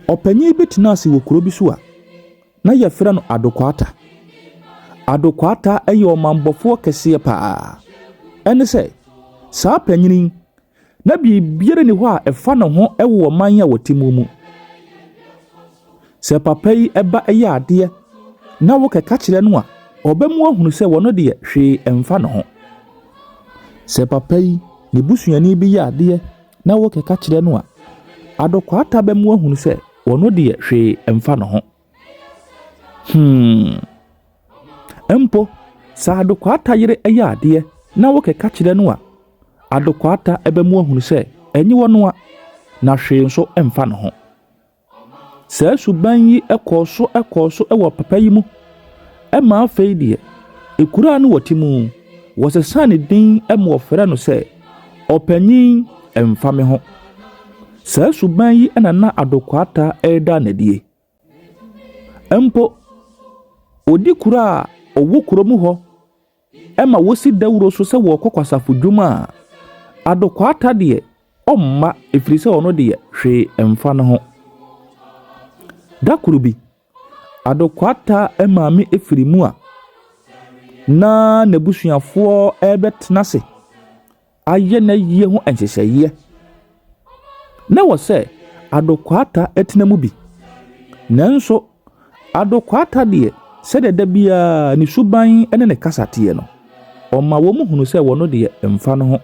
Ɔpanyin bi tenaa ase wɔ kuro bi so a na wɔfrɛ no Adokwata. Adokwata yɛ ɔmammɔfoɔ kɛseɛ pa ara. Ɛne sɛ, saa panin yi, na biribiara nni hɔ a ɛfa ne ho wɔ ɔman a ɔte mu mu. Sɛ papa yi ba yɛ adeɛ na wokɛka kyerɛ no a, ɔbɛma woahunu sɛ ɔno deɛ hwee mfa ne ho. Sɛ papa yi, ne busuani bi yɛ adeɛ na wokɛka kyerɛ no a, Adokwata bɛma woahunu sɛ ɔno deɛ hwee mfa ne ho. Hmm. Mpo, sɛ Adokwata yere yɛ adeɛ na wokɛka kyerɛ no a, Adokwata bɛma woahunu sɛ ɛnyɛ ɔno a, na hwee nso mfa ne ho. Saa suban yi kɔɔ so kɔɔ so wɔ papa yi mu ma afei deɛ, ekuro a na wɔte mu, wɔsesaa ne din ma wɔfrɛ no sɛ Ɔpanyin Mfa Me Ho. Saa suban yi na na Adokwata reda no adie. Mpo, ɔdi kuro a ɔwɔ kurom hɔ ma wosi dawuro so sɛ wɔrekɔ kwasafo dwuma a, Adokwata deɛ, ɔmma ɛfiri sɛ ɔno deɛ, hwee mfa ne ho. Da koro bi, Adokwata maame firi mu a na n'abusuafoɔ rebɛtena ase ayɛ n'ayie ho nhyehyɛeɛ. Na ɛwɔ sɛ Adokwata tena mu bi. Nanso, Adokwata deɛ, sɛdeɛ da biara ne suban ne ne kasa teɛ no, ɔma wɔn hunu sɛ wɔn deɛ mfa ne ho.